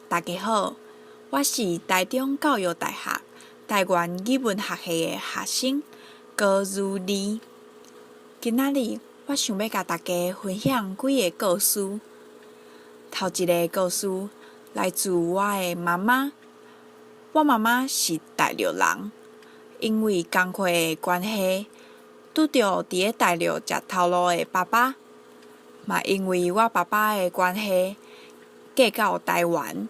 大家好，我是台中教育大學台灣語文學系的學生高如麗。今仔日我想欲共大家分享幾个故事。頭一个故事來自我的媽媽。我媽媽是大陸人，因為工課的關係，拄著佇咧大陸食頭路的爸爸，嘛因為我爸爸的關係，嫁到台灣。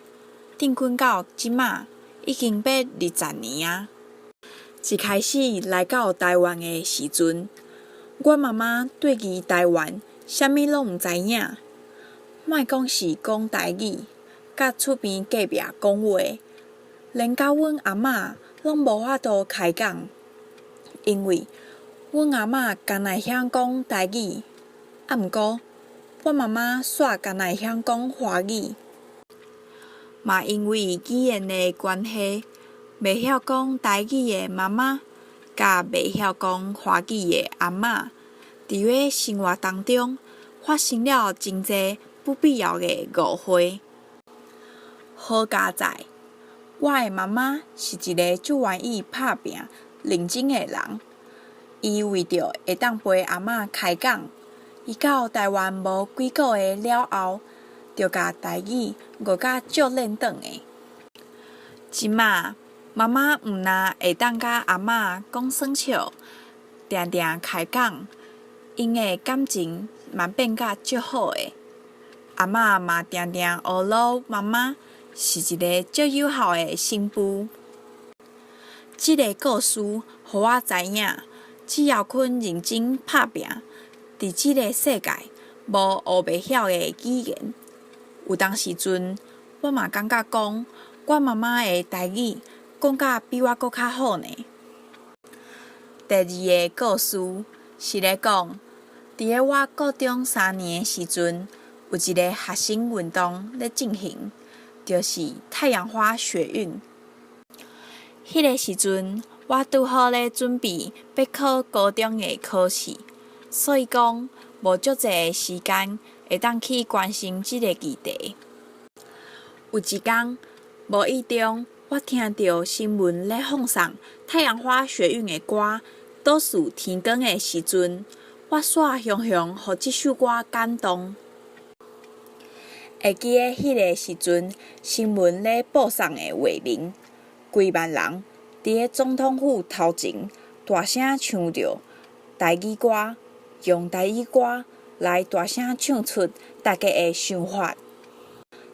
訂婚到這馬已經欲20年矣。一開始來到台灣的時陣，我媽媽對於台灣啥物攏毋知影，莫講是講台語，佮厝邊隔壁講話，連佮阮阿嬤攏無法度開講，因為阮阿嬤干焦會曉講台語，啊毋過我媽媽煞干焦會曉講華語。嘛因為語言的關係，袂曉講台語的媽媽，佮袂曉講華語的阿嬤，佇咧生活當中發生了真濟不必要的誤會。好佳哉，我的媽媽是一个足願意拍拚認真的人。伊為著會當陪阿嬤開講，伊到台灣無幾个月了後，就共台語學甲足輪轉的。這馬媽媽毋但會當佮阿嬤講耍笑，定定開講，𪜶的感情嘛變甲足好的。阿嬤嘛定定呵咾媽媽是一个足有孝的新婦。這个故事予我知影，只要肯認真拍拚，佇這个世界無學袂曉的語言。有當時陣，我嘛感覺講，我媽媽的台語講甲比我閣較好呢。第二个故事是咧講，佇咧我高中3年的時陣，有一个學生運動咧進行，就是太陽花學運。彼个時陣，我拄好咧準備欲考高中的考試，所以講無足濟的時間會當去關心這个議題。有一工，無意中我聽著新聞咧放送太陽花學運的歌《倒數天光》的時陣，我煞雄雄予這首歌感動。會記得彼个時陣，新聞咧播送的畫面，幾萬人佇咧總統府頭前大聲唱著台語歌，用台語歌來大聲唱出大家的想法。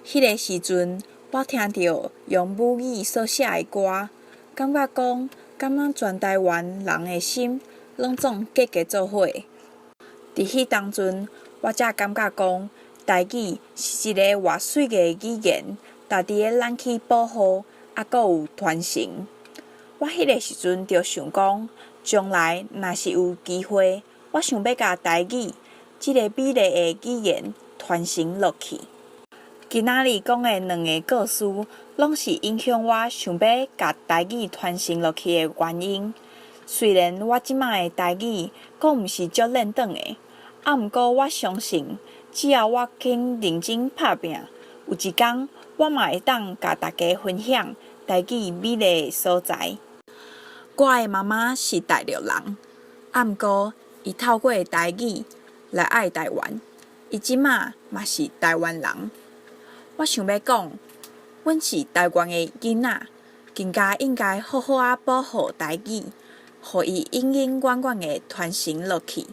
彼个時陣，我聽著用母語所寫的歌，感覺講，敢若全台灣人的心攏總結結做伙。佇彼當陣，我才感覺講，台語是一个偌媠的語言，值得咱去保護，猶閣有傳承。我彼个時陣就想講，將來若是有機會，我想欲共台語這个美麗的語言傳承落去。今仔日講的兩个故事，攏是影響我想欲共台語傳承落去的原因。雖然我這馬的台語閣毋是足輪轉的，啊毋過我相信，只要我肯認真拍拚，有一工我嘛會當共大家分享台語美麗的所在。我的媽媽是大陸人，啊毋過伊透過台語來愛台灣，伊這馬嘛是台灣人。我想欲講，阮是台灣的囡仔，更加應該好好仔保護台語，予伊永永遠遠的傳承落去。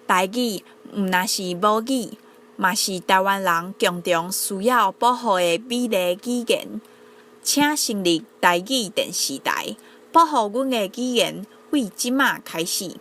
台語毋但是母語，嘛是台灣人共同需要保護的美麗語言。請成立台語電視台，保護阮的語言，為這馬開始。